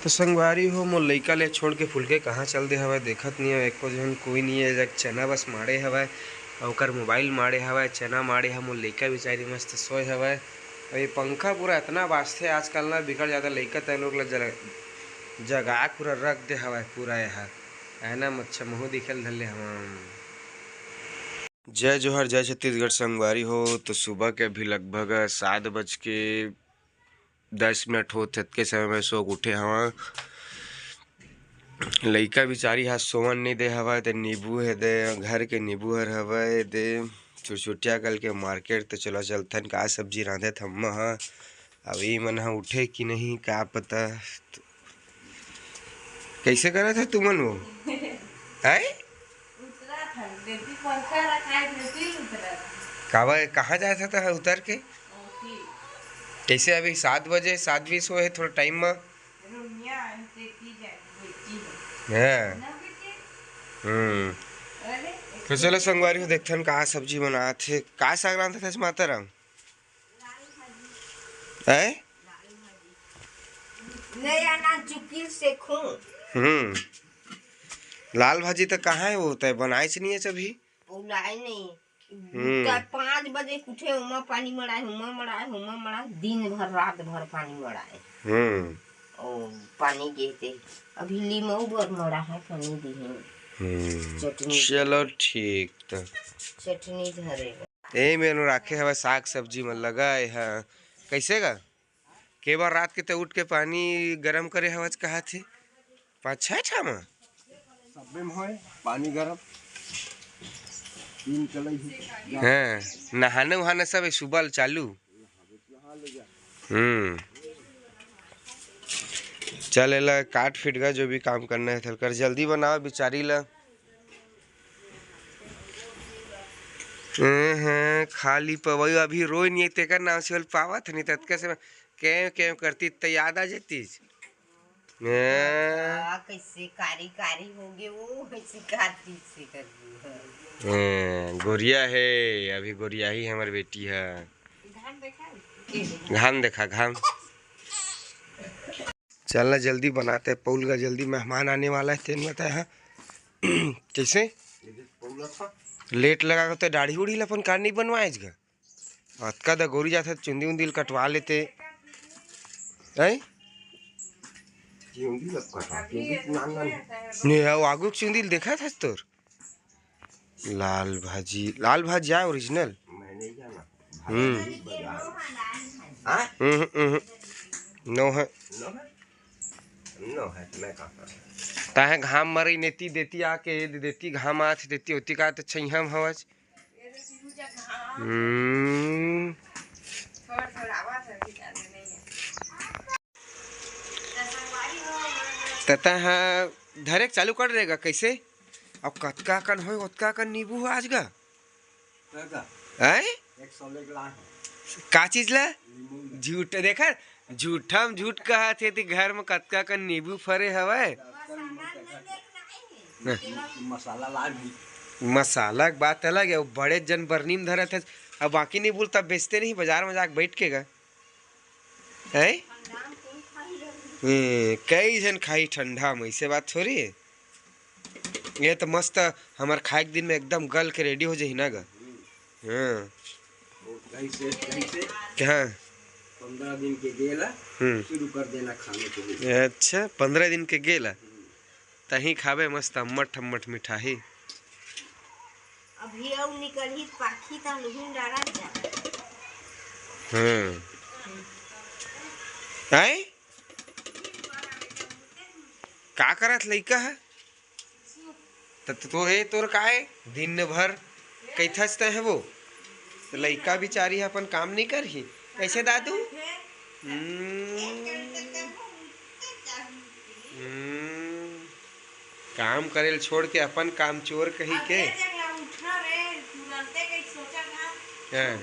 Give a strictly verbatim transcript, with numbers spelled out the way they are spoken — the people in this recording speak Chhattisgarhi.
तो संगवारी हो, मोर लइका ले छोड़ के फुलके कहाँ चल दे हवय, देखत नइ हवय, एको झन कोई नइ हे, एक चना बस माड़े हवय, अउ ओकर मोबाइल माड़े हवय, चना माड़े हवय, मोर लइका बिचारी मस्त सोए हवय। अउ ये पंखा पूरा इतना बाजथे आजकल ना, बिकट ज्यादा लइका तय लोग ला जल-, जगा के पूरा रख दे हवय पूरा, एहा ऐना मच्छा महू दिखे ल धर ले हवय। जय जोहार, जय छत्तीसगढ़ संगवारी हो। तो सुबह के अभी लगभग सात बज के दस मिनट होत हे, अतके समय में सो के उठे हवं। लइका बिचारी हा सोवन नइ दे हवय, ते नींबू हे दे, घर के नींबू हर हवय दे, चुरचुटिया कल के मार्केट, तो चलो चलथन, का सब्जी रांधे थम्मा हा। अब ई मन हा उठे कि नहीं, का पता। कैसे करत हे तुमन वो? हैं? उतरत हन, देती पंखा रखाए, देती उतरत हन। काबर, कहाँ जात हस तहाँ उतर के? ओती। कैसे अभी सात बजे, सात बीस होए हे, थोड़ा टाइम मा। रुनिया आन ते की जाए, बेटी है। हाँ। ना बेटी? हम्म। अरे, तो चलो संगवारी हो, देखथन का सब्जी बनात हे, का साग रांधत हस माता राम? हैं? ले आना चुकिल से खू। हम्म। लाल भाजी तो कहाँ है वो? तय बनाए से नहीं है अभी। पौलाए नहीं। हम्म। तय पाँच बजे उठे, उमा पानी मड़ाए, उमा मड़ाए, उमा मड़ाए, दिन भर रात भर पानी मड़ाए। हम्म। ओ, पानी गिरते। अभी लीमऊ बर मड़ा है, पानी दी है। हम्म। चटनी। चलो ठीक तो। चटनी धरे। ए मेनू राखे हवय साग सब्जी मन लगाए ह। कैसे गा? के बार रात के ते उठ के पानी गरम करे हवच कहा थे? पाँच छह ठा म? सब्बे म होय, पानी गरम। तीन कलई हे। हाँ, नहाना उहाना सब ए सुबह ल चालू। हम्म। चल, एला काट फीट गा, जो भी काम करना है, थलकर जल्दी बनाओ बिचारी ला। हम्म, खाली पवई अभी रोय नहीं, तेकर नाम से ओल पावत नहीं, ततका से केव केव करती त याद आ जातीस। हैं? आ, कैसे कारी कारी हो गए वो, कैसे कारी से कर दिया। हैं, गोरिया है, अभी गोरिया ही हमर बेटी है। घाम देखा? घाम देखा, घाम। चल ना जल्दी बनाते, पौल का जल्दी मेहमान आने वाला है, तेन बताया है। कैसे? लेट लगा के तो दाढ़ी उढ़ी ला अपन कार नहीं बनवाए गा। अतका द गोरी जात हे, चुंदी उंदी ल कटवा लेते। हैं? चुंदी ल कटवा, चुंदी नान नान। नहीं, वो आगू के चुंदी ल देखा था तोर? लाल भाजी, लाल भाजी आय ओरिजिनल? मैं नहीं जाना। हम्म। भाजी बाजार। हाँ? हम्म, हम्म। नो है। नो है? नो है, तो मैं कहाँ पर? ताहे घाम मरई नेती देती आके, देती घाम आथे, देती होती का तो छैहा म हवच। हम्म। ततः धरे के चालू कर देगा, कैसे? अब कतका कन होय, ओतका कन नींबू हो आज गा। काका, हैं? एक सौ ले के लाए हैं। का चीज ला? नींबू। झूठ, देखा, झूठा म झूठ कहा थे, ती घर में कतका कन नींबू फरे हवय। मसाला ला भी। मसाला के बात अलग है, वो बड़े जन बरनी में धरत है। अब बाकी नींबू तब बेचते नहीं, बाजार में जाके बैठ के गा। हैं? ए, कई झन खाही ठंडा में, ऐसे बात थोड़ी है। ये तो मस्त हमर खाए के दिन में एकदम गल के रेडी हो जाही ना गा। हाँ। कहीं से, कहीं से हाँ। पंद्रह दिन के गेला हम्म। शुरू कर देना खाने के लिए। अच्छा, पंद्रह दिन के गेला। तहीं खाबे मस्त अम्मट ठम्मट मिठाही। अभी अउ निकलही पाखी त लुहुन डारा जा। हम्म। आय? का करत लइका ह? त तो हे तोर काय? दिन भर कइथस तैं ह वो। त लइका बिचारी ह अपन काम नइ करही। कइसे दादू? हम्म। हम्म। काम करे ल छोड़ के अपन काम चोर कही के। हाँ।